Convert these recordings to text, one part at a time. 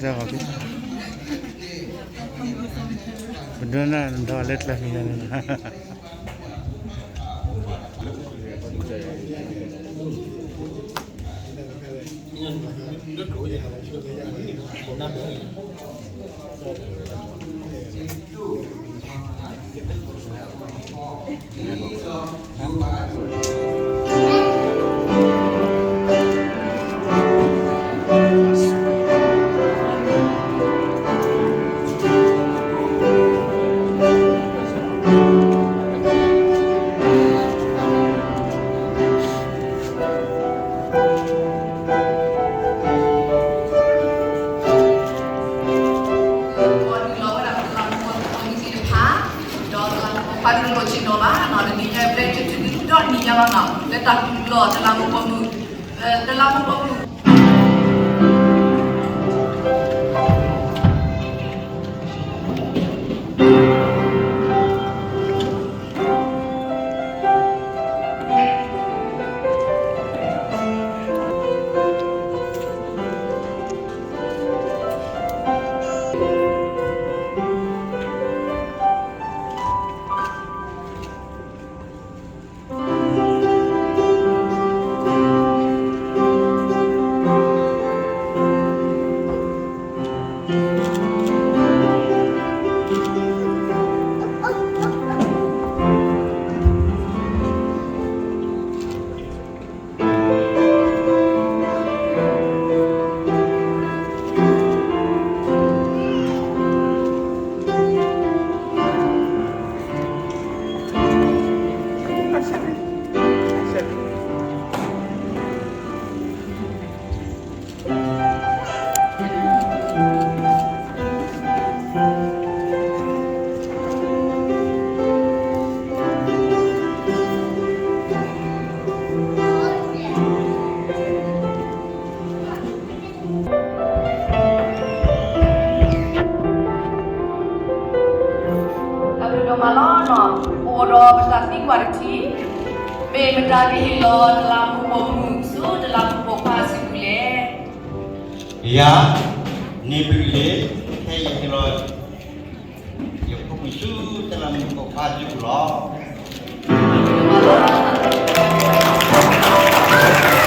ပဒိနၢ်ဒီးလၢကျါမံၤလၢ နုာ်လီၤဝဲဒၣ်ပတလးမူပိာ်မုၣ်သ့ၣ်တဖၣ်, ဒီးတလးမူပိာ်ခွါဒုးတလိၣ်ဆ့ၣ်နီၤဘၣ်နီၤ, တနံၤညါပျဲကတုၤဒုးဒီနံၤညါလီၤနီၤ, လၢတၢ်ကလူးလီၤ တလးမူပိာ်မုၣ်, တလးမူပိာ်မုၣ် တၢ်ဘျုးဒိၣ်မးလီၤနီၤ, ပအိၣ်ဒီးပတၢ်သံကွၢ်တထံၣ်, မ့ၢ်မတၤကဟ့ၣ်လီၤတလးမူပိာ်မုၣ်ဆူတလးမူပိာ်ခွါစုပူၤလဲၣ်. ယၤ, န့ၣ်ဘုလ့ၣ်, ဟဲယဟ့ၣ်လီၤ ယဖိမုၣ်ဆူတလးမူပိာ်ခွါစုပူၤလီၤ. ဒီးပိာ်ခွါစံးဝဲဒၣ်,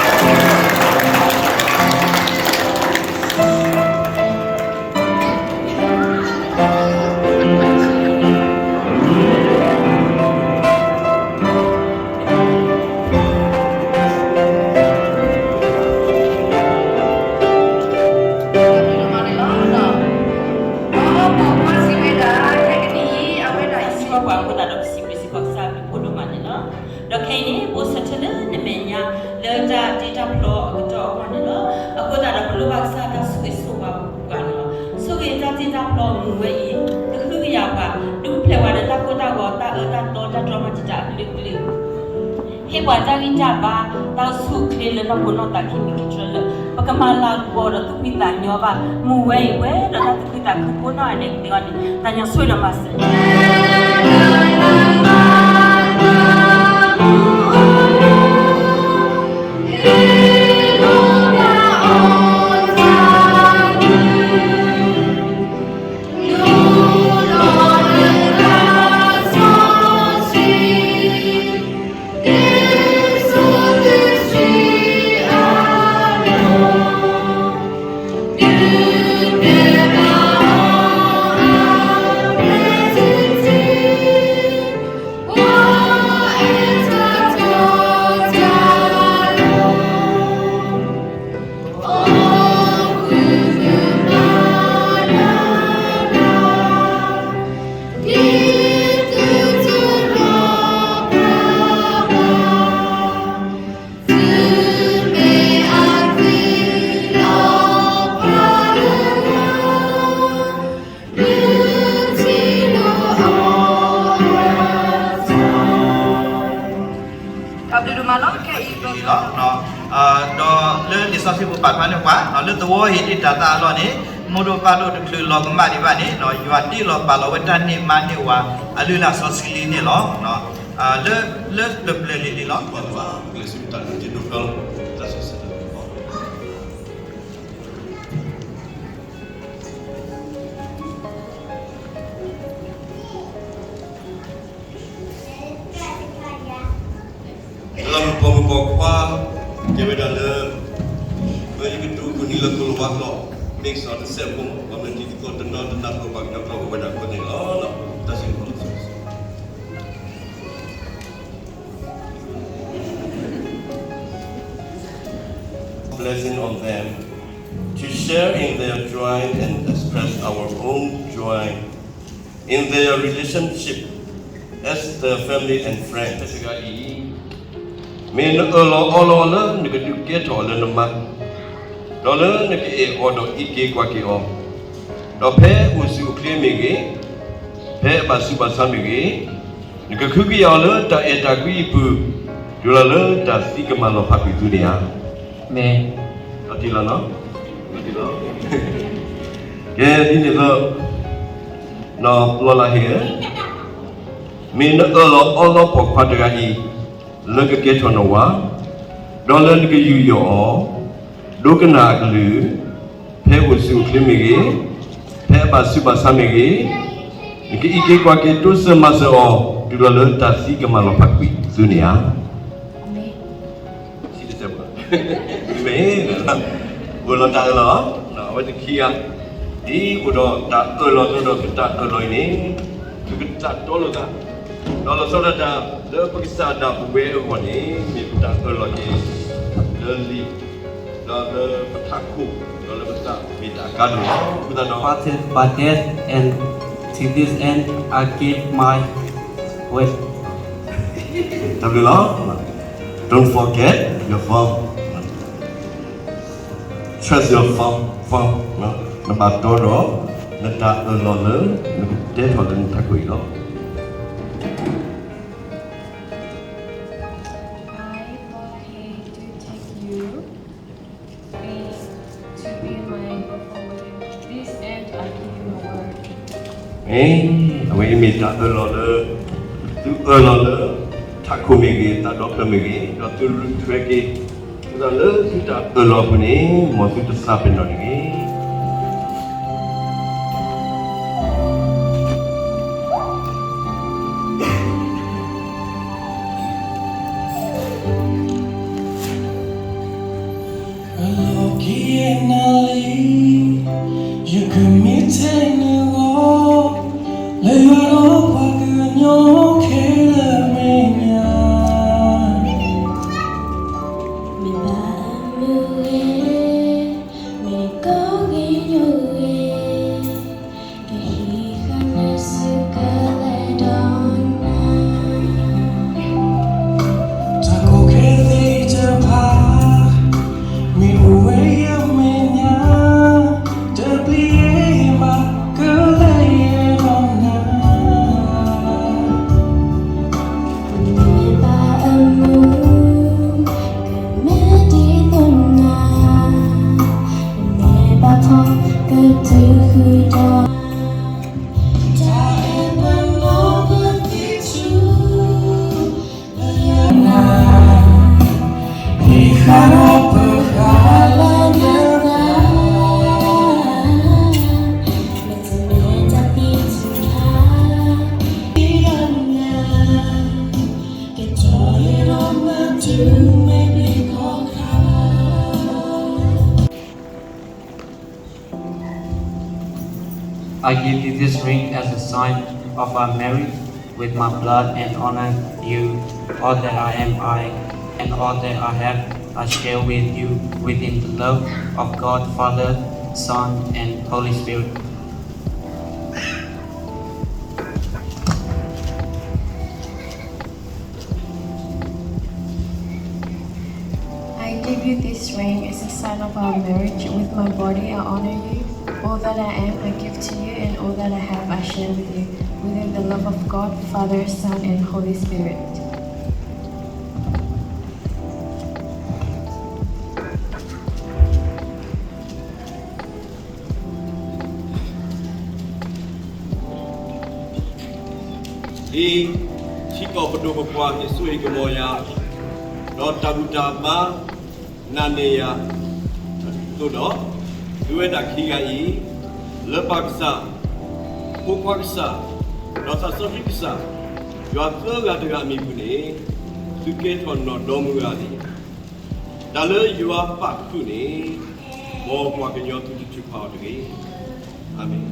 ခဲကနံၣ်အံၤ အဝဲဒၣ်အံၤစံးဘၣ်ပှၤအဃိသတးဒီး ပစံးဘျုးစ့ၢ်ကီးကစၢ်အဘျုးဖးဒိၣ်မးန့ၣ်လီၤ. ဒီးခဲအံၤန့ၣ် ပအိၣ်ဆၢထၢၣ်လၢနမဲာ်ညါ လၢတၢ်တ့တၢ်ဖျီအကတီၢ်အဂီၢ်န့ၣ်လီၤ. အဃိသတးဒီး ပလိၣ်ဘၣ်ကစၢ်တၢ်ဆိၣ်ဂ့ၤဆိၣ်ဝါပှၤန့ၣ်လီၤ. ဆိၣ်ဂ့ၤတၢ်တ့တၢ်ဖျီအမူးဝဲအံၤ ကဟုကယာ်ပှၤ, ဒုးဖျဲးပှၤဒီးတၢ်ကိၢ်တၢ်ဂီၤ တၢ်အၢတၢ်သီ တၢ်တြီမၤတံာ်တာ်အကလုာ်ကလုာ် ဟ့ၣ်ပှၤတၢ်ဂံၢ်တၢ်ဘါ, တၢ်အိၣ်ဆူၣ်အိၣ်ချ့လၢနီၢ်ခိနီၢ်သးခံမံၤခံတဖၣ်လၢ ပကမၤလၤကပီၤဒီးသူၣ်ဖှံသးညီဘၣ်, မူးဝဲအံၤပှဲၤဒီးတၢ်သူၣ်ဖှံသးခုကိးနီၢ်ဂၤဒဲးကသ့အဂီၢ်န့ၣ် သးကညီၤဆိၣ်ဂ့ၤဒီးမၤစၢၤ တၢ်ဘျုးဒိၣ်မးလီၤ. ခဲအံၤလီၤ. ဒီးလၢလံာ်စီဆှံပူၤပာ်ဖျါန့ၢ်ပှၤ လၢသဝီဟ့ၣ်တ့ၢ်တၢ်သးအလီၢ်န့ၣ် မိၢ်ဒိၣ်ပၢ်ဒိၣ်တချုးလီၤကမၣ်ဒံးဘၣ်န့ၣ် ယွၤတ့လီၤပာ်လီၤဝဲတၢ်န့ၢ်မါန့ၢ်ဝၤအလုၢ်အလၢ်စီဆှံလံန့ၣ်လီၤ. လၢ လၢပျၢၤပျၢၤလံၤလံၤလီၤ. ပှၤကဘၣ်ကျဲၤဆူတၢ်ဒုးတ့ဒိၣ်ဖျီလီၤ. တၢ်စံးဆၢတၢ် လၢပိာ်မုၣ်ပိာ်ခွါ ကဲဝဲဒၣ်လၢ ပယကတိၤအခိၣ်နံၤလၢကိၣ်လၤဝါကျိာ် မ့ၢ်ကစီၣ်တစဲးဖိ ပှၤမ့ၢ်တံၤသကိးတနီၤတနၢ်ပၢၢ်ပှၤကညီကျိာ်အိၣ်ဝဲဒၣ်အဃိန့ၣ်လီၤ. Blessing on them, to share in their joy and express our own joy in their relationship as the family and friend တဂၤအံၤ, မ့ၢ်နအၢၣ်လီၤအီလီၤလၢနကဒုးကဲထီၣ်အီၤလၢနမါ, ဒီးလၢနကအဲၣ်အီၤဒီးအံးက့ၤကွၢ်က့ၤအီၤ, ဒီးဖဲအိၣ်ဆူၣ်အိၣ်ချ့မ့ၢ်ဂ့ၤ, ဖဲအဘၣ်ဆူးဘၣ်ဆါမ့ၢ်ဂ့ၤ, နကဃုကယာ်အီၤလၢတၢ်အဲၣ်တၢ်ကွံအပူၤ, တုၤလီၤလၢတၢ်သံကမၣ်လီၤဖးကွံာ်သုန့ၣ်ဧါ. မ့ၢ် လီၤတံၢ်လီၤနီၤ, လီၤတံၢ်လီၤ. ကဲဒ်န့ၣ်အသိး, နီၢ်ပျီလၢ်ဟ့ၣ်ဧၢ, မ့ၢ်နအၢၣ်လီၤအီလီၤပိာ်ခွါတဂၤအံၤ လၢကကဲထီၣ်နဝၤ, ဒီးလၢနကယူးယီၣ်အီၤ, ဒိကနၣ်အကလုၢ်, ဖဲအိၣ်ဆူၣ်အိၣ်ချ့မ့ၢ်ဂ့ၤ, ဖဲအဘၣ်ဆူးဘၣ်ဆါမ့ၢ်ဂ့ၤ, နကအံးက့ၤကွၢ်က့ၤတိစၢၤမၤစၢၤအီၤ တုၤလီၤလၢတၢ်သံကမၣ်လီၤဖးကွံာ်သုန့ၣ်ဧါ. မ့ၢ်, အိၣ်လီၤတၢ်အၢၣ်လီၤ, အဝဲတခံဂၤ, ဒ်အိၣ်ဒီးတၢ်အၢၣ်လီၤဒီးကတၢ်အၢၣ်လီၤအံၤန့ၣ်, ပကတၢ်တီလိာ်သး, ဒီးလီၤဆီဒၣ်တၢ်လၢပကစၢ်ဒၣ်ပဝဲအဂီၢ်န့ၣ် မ့ၢ်ပတၢ်အၢၣ်လီၤက့ၤ လၢလံာ်, ဒီးလၢပထးခိၣ်, ဒီးလၢပသးမ့ၢ်တၢ်အကါဒိၣ်လီၤ. အဃိသတးဒီး Parted by death, and to this end I give my word. တၢ်ဘျုးလီၤ. Don't forget your phone. Charge your phone, phone. နဘၣ်တီဒီး နတၢ်အၢၣ်လီၤလၢ နကတဲထီၣ်လၢနထးခိၣ်အံၤလီၤ. I, Paul, hate to take you, be, to be my, this end I give you my word. မ့ၢ်, အဝဲအံၤမ့ၢ်တၢ်အၢၣ်လီၤလၢ သုအၢၣ်လီၤလၢ ထးခိၣ်မ့ၢ်ဂ့ၤ, တၢ်ဒီဖျၢၣ်မ့ၢ်ဂ့ၤ, ဒီးသုရူၢ်ထွဲက့ၤ သုသးလၢသုတၢ်အၢၣ်လီၤအပူၤန့ၣ် မ်သုတသးပ့ၤနီၣ်တဂ့ၤ. အလီၢ်ခံအနၢ်လံ, ယကမ့ၢ်ထဲနဂီၢ်, လၢယွၤဒီးပှၤကညီခဲလၢာ်အမဲာ်ညါ, မ့ၢ်ဘၣ်အမုာ်ဂ့ၤ, မ့ၢ်ကီၢ်ဂ့ၤယိၣ်ဂ့ၤ, ကဟံးဃာ်နၤဆူကလဲၤဒီးနၤ, တၢ်ကီခဲသ့ၣ်တဖၣ် မ့ၢ်အိၣ်ဝဲအမဲာ်ညါ, တပျံၤယဲဘၣ် ကလဲၤယဲဒီးနၤ, မ့ၢ်ဘၣ်အမုာ်, ကမ့ၢ်ဒ်သိးနၤ, မ့ၢ်ဘၣ်ဖီ ကတုၤဃုာ်ဒီး တၢ်အဲၣ်ပနီၢ်ပသံဆူ လၢယွၤ, ဟံးဃာ်ဒီးပဃာ်လၢနသး, မ့တမ့ၢ်တၢ်သံတဖၣ် ဒ်ဒီးနၤ, ကတီၤယဲဒီးမၤတုၤမဲာ်ဘျုးခီၣ်ခါ I give you this ring as a sign of our marriage. With my blood and honor you, all that I am I, and all that I have I share with you within the love of God Father, Son, and Holy Spirit. I give you this ring as a sign of our marriage. With my body, I honor you. All that I am, I give to you, and all that I have, I share with you, within the love of God, Father, Son, and Holy Spirit. ဒ်ထံကီၢ်ပဒိၣ်ပပှၢ် ဟ့ၣ်စိဟ့ၣ်ကမီၤယၤ, ဒီးတၢ်ဘူၣ်တၢ်ဘါ နာ်န့ၢ်ယၤအသိးဒီး, သုဝဲဒၣ်ခံဂၤအံၤ, လၢပၢ်ကစၢ်, ဖိခွါကစၢ်, ဒီးသးစီဆှံကစၢ်, ယွၤသၢဂၤတဂၤအမံၤပူၤန့ၣ်, သုကဲထီၣ်နီၢ်ဒီမုၢ်ဂၤန့ၣ်, တၢ်လၢယွၤပာ်ဖှိၣ်န့ၣ်, မ်ပှၤကညီသုတထုးဖးအီၤတဂ့ၤ. အၤမ့ၣ်.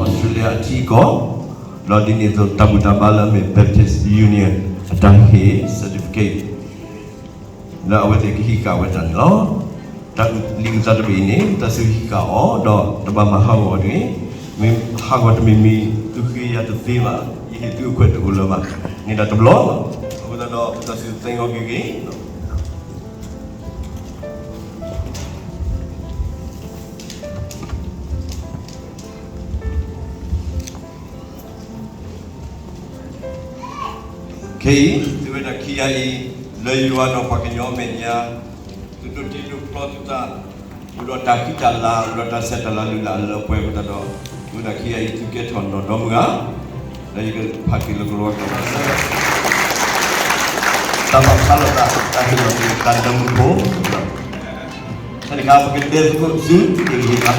Australia အထံအကီၢ်, ဒီးဒ်န့ၣ်အသိးတၢ်ဘူၣ်တၢ်ဘါလၢအမ့ၢ် Baptist Union အတၢ်ဟ့ၣ် certificate လၢအဝဲသ့ၣ်ကဟံးဃာ်ဝဲဒၣ်န့ၣ်လီၤ. တၢ်လံာ်အုၣ်သးတဘ့ၣ်အံၤန့ၣ် တၢ်စူၢ်ဟံးဃာ်အီၤ ဒီးတဘၣ်မၤဟးဂီၤအီၤတဂ့ၤ. မ့ၢ်ဟးဂီၤတမံၤမံၤ သုဃ့ယၤတသ့ဘၣ်, ယဟ့ၣ်သုအခွဲးတအိၣ်လၢၤဘၣ်, န့ၣ်ဒီးတဘျီလီၤ. အဃိသတးဒီး တၢ်စူၢ်သ့ၣ်နီၣ်က့ၤက့ၤ ခဲအံၤ သုဝဲဒၣ်ခံဂၤအံၤ လၢယွၤဒီးပှၤကညီအမဲာ်ညါ သုဒိးတ့ဒိးဖျီသုသး အိၣ်ဒီးတၢ်ဃံတၢ်လၤ အိၣ်ဒီးတၢ်ဆဲးတၢ်လၤလုၢ်လၢ်လၢပှဲၤအဃိသတးဒီး သုဝဲဒၣ်ခံဂၤအံၤ သုကဲထီၣ်နီၢ်ဒီမုၢ်ဂၤ လၢယကဖးက့ၤလၢကလီၤဝါကျိာ် တၢ်ပာ်ဖျါလိာ်သး တၢ်ဟ့ၣ်လီၤက့ၤတၢ်လၢမူခိၣ် တခါ ပကဒဲသကိးဆူတက့ၢ်. တၢ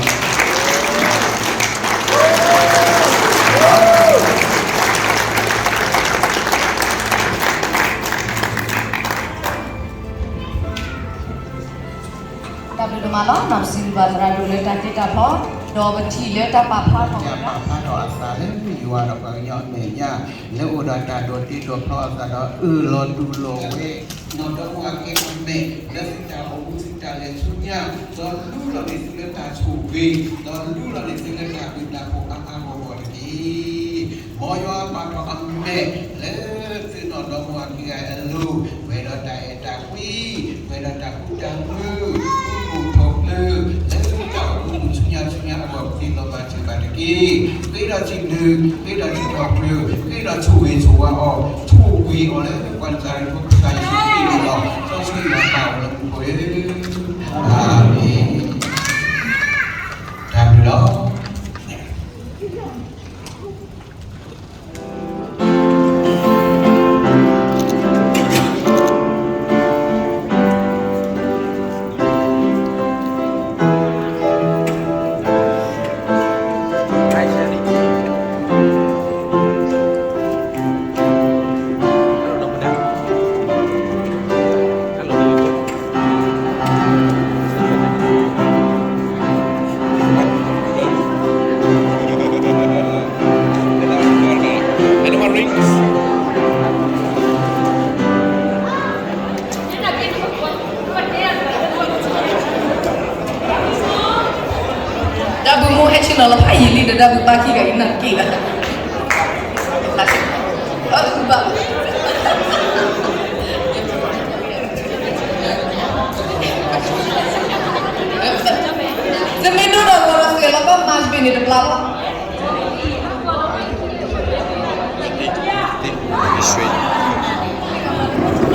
်ဘျုးဒိၣ်မးလီၤ. နီၢ်ပစံးဘျုးဘၣ်သရၣ်ဒိၣ်လၢတၢ်တ့တၢ်ဖျီ ဒီးပထံၣ်လၢတၢ်ပာ်ဖျါထီၣ် တၢ်ပာ်ဖျါထီၣ်အသးလၢယွၤဒီးပှၤကညီအမဲာ်ညါ လၢအိၣ်ဒီးတၢ်ဒိးတ့ဒိးဖျီအသးဒီးအၢၣ်လီၤတူၢ်လိာ်ဝဲ နီၢ်ဒီမုၢ်ဂၤကဲထီၣ်မဲာ် လၢသုတၢ်အိၣ်မူသုတၢ်လဲၤဆူညါ ဒီးလူလီၤန့ၢ်သုလၢတၢ်ဆိၣ်ဂ့ၤ ဒီးလူလီၤန့ၢ်သုလၢတၢ်ဘျုးတၢ်ဖှိၣ်အါအါဂီၢ်ဂီၢ်တက့ၢ်. မ်ယွၤပာ်ထီၣ်အမဲာ် လၢသုနီၢ်ဒီမုၢ်ဂၤခံဂၤအလိၤ ပှဲၤဒီးတၢ်အဲၣ်တၢ်ကွံ ပှဲၤဒီးတၢ်ဃူတၢ်ဖိး ဃူဖိးဖိး လၢတၢ်အိၣ်မူဆူညါဆူညါအဂီၢ် ပသ့လီၤဘၣ်စၢၤဘၣ်တက့ၢ်. ဃ့ဒီးစံးဘျုး ဃ့ဒီးစံးထီၣ်ပတြၢၤ ဃ့ဒီးဆိၣ်ဂ့ၤဆိၣ်ဝါအီၤ ဆိၣ်ဂ့ၤအီၤလၢပှၤနၤစၤရ့းဖိ ကစၢ်ယ့ၣ်ၡူးခရံာ်အမံၤလီၤ. စီဆှံယွၤပၢ်အိၣ်လၢမူခိၣ်ဧၢ, အၤမ့ၣ်. တၢ်ဘျုးလီၤ. တၢ်ဘုၣ်မိၢ်ဟဲဆ့ၣ်နီၤလီၤဖးယံာ်လံဒီး တၢ်ဘုၣ်ပၢ်ခံဂၤအံၤနၢ်တက့ၢ်ဘၣ်. အဘၣ် တမ့ၢ်ဒိၣ်ဒီးဂီၤဒီးစဲးလီၤ ဘၣ်မၤတဘ့ၣ်န့ၣ်တဘျီလီၤ. တၢ်ဘျုးလီၤ.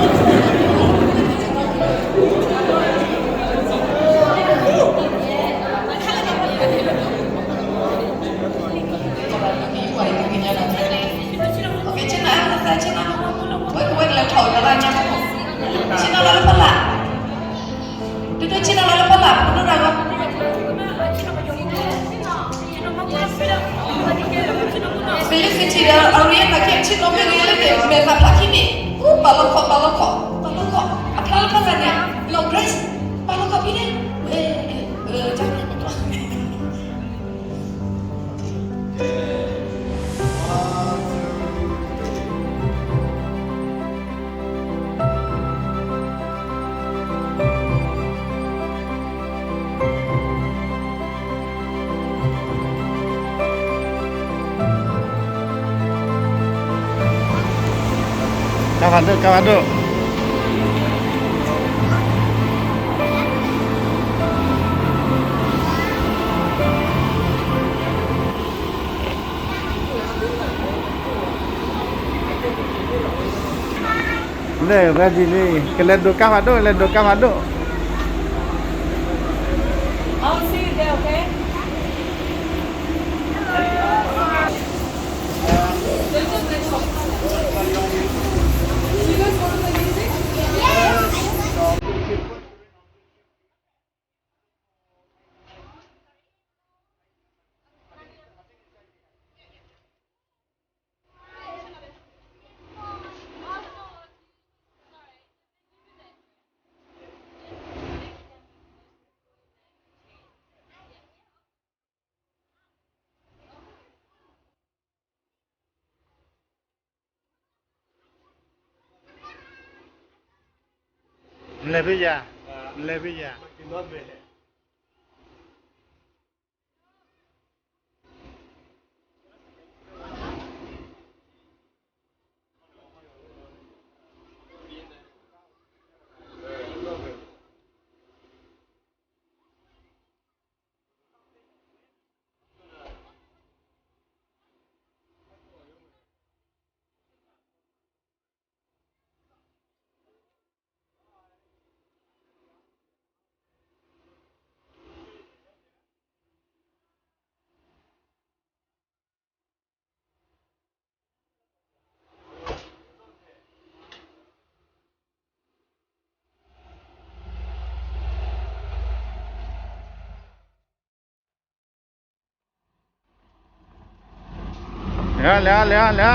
ကါဖးဒိၣ် ကါဖးဒိၣ်. လၢ ready လံ, ကလဲၤဒိးကါဖးဒိၣ်, လဲၤဒိးကါဖးဒိၣ်. I'll see you there, okay? You guys want to play music? Yes. Mlebeya, mlebeya. Lea, lea, lea, lea.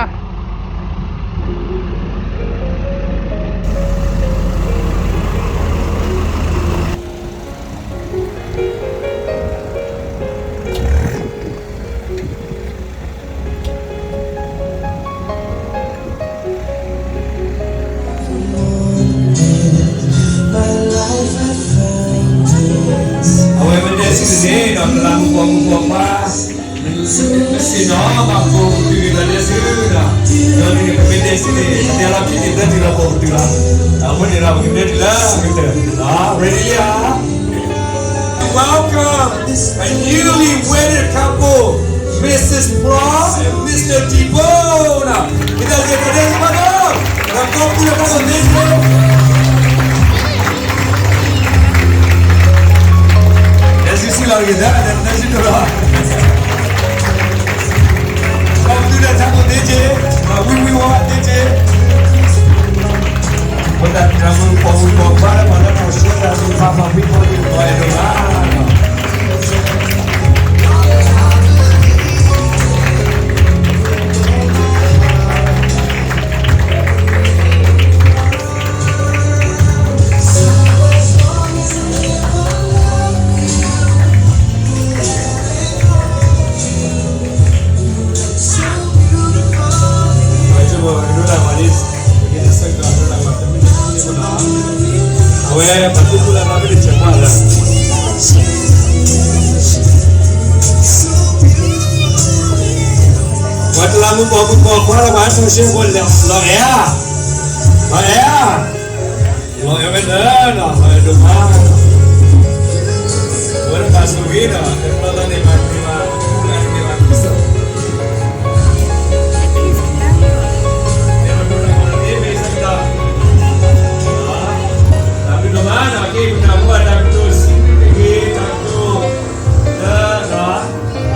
အဝဲမ့ၢ်တဲဆူန့ၣ်ဒီး တလးမူပိာ်မုၣ်ပိာ်ခွါ မ့ၢ်စ့ၢ်နီၤ ဘၣ်ကိးပတုာ်က့ၤဒီးတဲဆူဒီး ဒီးန့ၣ် ပမ့ၢ်တဲဆူန့ၣ် တဲလီၤပျံၤန့ၣ် သၢတုၤလီၤ ကိးပတုာ်လီၤ. အဃိန့ၣ်ဒီး ပကတဲတုၤလၢကတၢၢ် ready လံဧါ. Welcome a newly wedded couple, Missus Pro and Mister Debo နီၤ. ပတၢ်စ့ၢ်ကီးဒဲးမနီၤ ဒီးကိးပတုာ်လီၤ ကိးပတုာ်လီၤ တၢ်စံးစံးလီၤက့ၤ တၢ်စံးစံးလီၤ ကိးပတုာ်လီၤ ထးခိၣ်သ့က့ၤ ဝံဝံဝါသ့က့ၤ ပတၢ်တၢ်မုၢ်ပိာ်မုၣ်ပိာ်ခွါလၢပှၤလၢပှၤဆှၢတၢ်မုၢ်ဖးဖးဖှံဖှံ ပှၤအဲၣ်ဒိးဘၣ် အဝဲ ပှၤသူၣ်ခုလၢ်သးခုတစဲးမးလၢ ပှၤတလးမူပိာ်မုၣ်ပိာ်ခွါလၢပှၤထီၣ်ရှဲဖိလဲၣ် လီၤအဲၣ်ဧါ, လီၤအဲၣ်ဧါ, လီၤအဲၣ်ဝဲလၢ လီၤအဲၣ်ဒိၣ်မး, အဝဲဒၣ်ဘၣ်ဆိၣ်ဂ့ၤဒီး တဘျီဘျီန့ၣ် မၤန့ၢ်ဘၣ် မၤန့ၢ်ဘၣ် တၢ်ဘျုးဒိၣ်မးနီၤ က့ၤပနၢ်ဟူဘၣ်တၢ်ကတိၤစံးဘျုးတဂ့ၤ တၢ်ကတိၤလၢ အ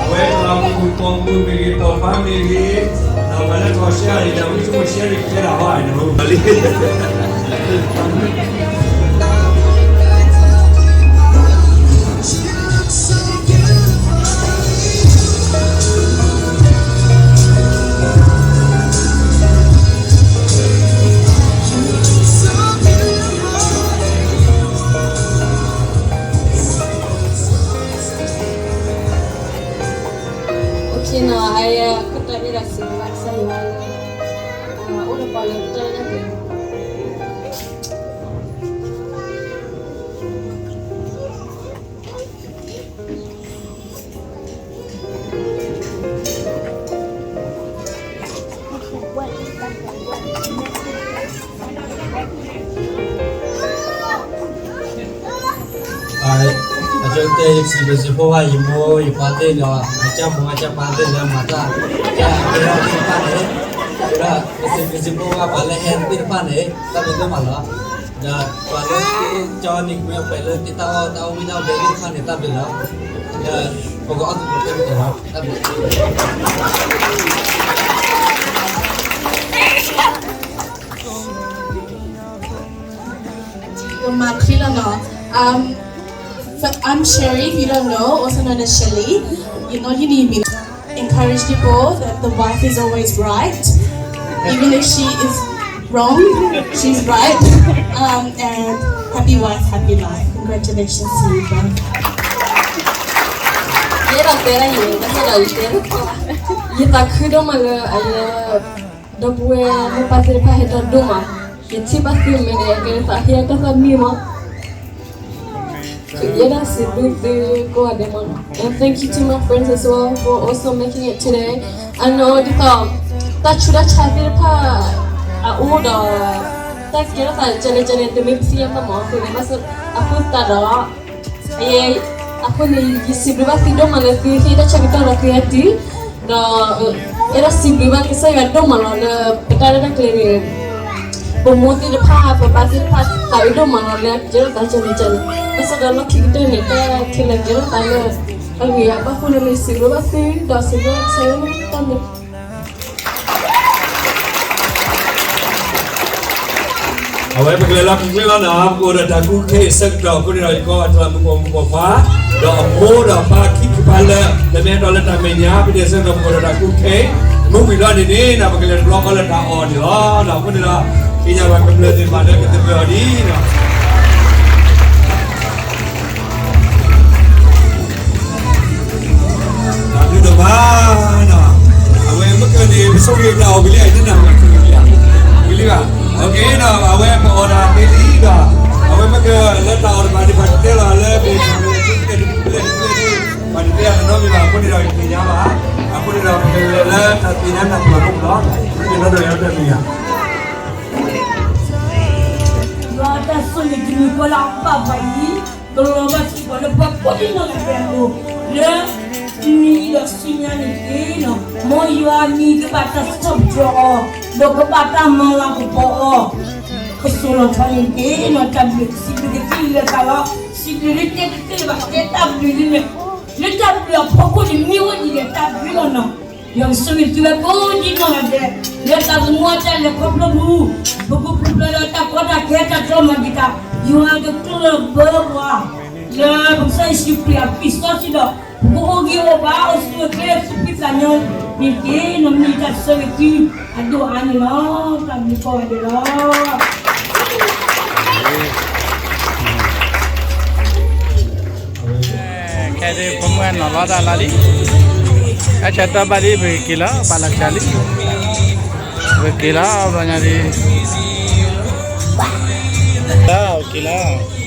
ဝဲတလးမူပိာ်မုၣ်မ့ၢ်ဂ့ၤ ပိာ်ခွါမ့ၢ်ဂ့ၤ, ဒီးပှၤလၢထီၣ်ရှဲအံၤ တၢ်မုၢ်ဆူၣ်မုၢ်ရှဲတကဲဒၣ်ဘၣ်န့ၣ်လီၤ. Okay နီၤ အဝဲ ခိၣ်တီမ့ၢ်ဒီးစံးဘျုးဘၣ်ကစၢ်ယွၤလၢ အိၣ်ဒီးပှၤလၢတၢ်လၢတၢ်ကျဲၤ ယစံးဘျုးစံးဖှိၣ်ဘၣ်ယမိၢ်ယပၢ်သ့ၣ်ဒီး အကၢ်ဖိအကၢ်ပၢ်သ့ၣ်လၢမၤတၢ် ကၢ်အကဲထီၣ်သ့ၣ်တဖၣ်န့ၣ်, ဒီးယစံးဘျုးစံးဖှိၣ်ဘၣ်ပှၤလၢဟဲသ့ၣ်တဖၣ်န့ၣ် တၢ်ဘျုးဒိၣ်မးလီၤ. ဒီးပှၤလၢကၠီနံၤကွ့အပှဲၤလၢတၢ်အီၣ်တၢ်အီဝံၣ်တၢ်ဘဲသ့ၣ်တဖၣ်န့ၣ် တၢ်ဘျုးလီၤ. ဒီးပကအီၣ်သကိးတၢ်ဘျုးလီၤ. တၢ်ဘျုး Mama Kilano. Um, so I'm Sherry, if you don't know, also known as Shelly. You know, you need me. Encourage people that the wife is always right. Even if she is wrong, she's right. Um, and happy wife, happy life. Congratulations to you both. ယဲဒၣ်တဲဒၣ်ယဲ တၢ်ဆၢဒၣ်ယတဲ ယသးခုဒိၣ်မးလၢအယဲ ဒီပုၢ်ဝဲၢ်မိၢ်ပၢ်သ့ၣ်တဖၣ်ဟဲထီၣ်ဒိၣ်မး, ယထံၣ်ဘၣ်သုမဲာ်ဒီး ကဲသးဟ့ၣ်တၢ်သးမံမး. ယဲဒၣ်စံးဘျုးသုကိးဂၤဒဲးမး, and thank you to my friends as well for also making it today. I know ဒ်သိး တၢ်ဆူးတၢ်ဆါသ့ၣ်တဖၣ်အအိၣ်ဒီး တၢ်ကဲထီၣ်သးကဲလဲၣ်ကဲလဲၣ် တမ့ၢ်ပသ့ၣ်ညါဘၣ်မး အဃိန့ၣ် ဘၣ်ဆၣ်အဃိသတးဒီး အဃိန့ၣ် ယစံးဘျုးဘၣ်သုဒိၣ်မးလၢသုဟ့ၣ်တၢ်ဆၢကတီၢ်ဒီးသုဟဲတုၤ, ဒီး အဲၣ်ဒိးစံးဘျုးဘၣ်ကစၢ်ယွၤဒိၣ်မးလီၤလၢ ပတၢ်ရဲၣ်တၢ်ကျဲၤန့ၣ် ပမိၢ်သ့ၣ်တဖၣ် ပပၢ်သ့ၣ်တဖၣ် သးအုးဒိၣ်မးလီၤလၢ ကဲထီၣ်သးကဲလဲၣ်ကဲလဲၣ်, ဘၣ်ဆၣ်ဒီးလီၢ်ခံကတၢၢ်န့ၣ် တၢ်ခဲလၢာ်ကဲထီၣ်သးလၢ အဂ့ၤအဘၣ်အဃိန့ၣ် စံးဘျုးဘၣ်သု ဒီးစံးဘျုးဘၣ်ကစၢ်ယွၤလၢတၢ်မ့ၢ် အဝဲပကလဲၤလၢပူၤကွံာ်လီၤနီၤ, ပကအိၣ်ဒီးတၢ်ကူၣ်ခဲအံၤဆၢကတီၢ်အဃိန့ၣ်ဒီး ယကီးအတၢ်မုၣ်ပိာ်မုၣ်ပိာ်ခွါ ဒီးအမိၢ်ဒီးပၢ်ခံကပၤလၢ လၢမ့ၢ်အဲၣ်ဒိးလၢတၢ်မဲာ်ညါ ပဒဲစၢၤဒီး ပကအိၣ်ဒီးတၢ်ကူၣ်ခဲအံၤ မုၢ်ဝံၤလီၤန့ၣ်န့ၣ် ပကလဲၤတဘျီဃီလၢတၢ်အီၣ်န့ၣ်လီၤ. အဃိန့ၣ်ဒီး သ့ၣ်ညါဘၣ်ကမျၢၢ်သ့ၣ်တဖၣ်လၢကသဂၢၢ်အီၤဒ်နီၤ တၢ်ဘျုးဒိၣ်မးနီၤ, အဝဲမ့ၢ်ကန့ၣ် ပဆိၣ်ဂ့ၤတၢ်အီၣ်ဝံၤလံ အတနၢ်ပှၤဆိၣ်ဂ့ၤလံဧါ, ဝံၤလံဘၣ်, အဃိနီၤ အဝဲပအီၣ်တၢ်သ့လံဒီး အဝဲမ့ၢ်ကလၢတၢ်အီၣ်တဖၣ်န့ၣ် ပှၤတတဲလီၤလၢပ ပှၤတတဲအီၤနီတမံၤဘၣ်, အဃိန့ၣ်ဒီး ပသ့ၣ်ညါဘၣ်, အဃိန့ၣ်ဒီး ပကလဲၤလၢတၢ်သ့ၣ်ညါတၢ်ပှၤမုၣ်လီၤ, ပကလဲၤလီၤဒီးယၤတၢ်သ့ၣ်ညါ ယွၤတၢ်ဆိၣ်ဂ့ၤတမံၤဃီလၢအဘၣ်ပှၤအံၤ, ကလီၤဘၣ်စ့ၢ်ကီးလၢပှၤကိးဒံနီၢ်ဂၤဒဲးအလိၤ, လၢတနံၤအံၤဒီးဆူညါန့ၣ်တက့ၢ်, မ်ယွၤအမံၤကဘၣ်တၢ်စံးထီၣ်ပတြၢၤအီၤ, ဒီးကဘၣ်တၢ်မၤလၤကပီၤအီၤ, ကစိာ်လီၤထီန့ၣ်တက့ၢ်, တၢ်ဘျုးစံးဘျုးကသံၣ်လၢသးလီၤ, စံးဘျုးလၢတဲတသ့ဘၣ် တဲတၢ်ဘျုးလံန့ၣ်, လၢတၢ်ဘျုးအဖီခိၣ်န့ၣ် မ့ၢ်အိၣ်ဒ်လဲၣ်တၢ်ဘျုးလီၤနီၤ ယွၤကဆိၣ်ဂ့ၤသုဝဲကိးဒံနီၢ်ဂၤဒဲး, လၢတၢ်သမူအတၢ်လဲၤခီဖျိပူၤ, ပကပူၤဖျဲးဒီးတၢ်ကီတၢ်ခဲတၢ်ကျီမၤဒံးတၢ်, ယွၤကကျၢၢ်ဘၢပှၤ, လၢပကစၢ်ယ့ၣ်ၡူးခရံာ်အသွံၣ်စီဆှံဒီး, ပကအိၣ်ဂံၢ်အိၣ်ဘါအိၣ်ဆူၣ်အိၣ်ချ့ဆူဖံသးညီန့ၣ်တက့ၢ်, နီၢ်မံၤတၢ်ဆိၣ်ဂ့ၤသုအဒိၣ်အါန့ၣ်လီၤ, တၢ်ဘျုးကိးဂၤဒဲးလီၤ. ခဲဒုးဖိမုၣ်နီၤလီၤတၢ်လၢလံ, အဆၢတီၢ်ဘၣ်လံပက့ၤလီၤ, ပာ်လီၤစှၤလံ, ပက့ၤလီၤ ဘျီညါလံ, တၢ်က့ၤလီၤ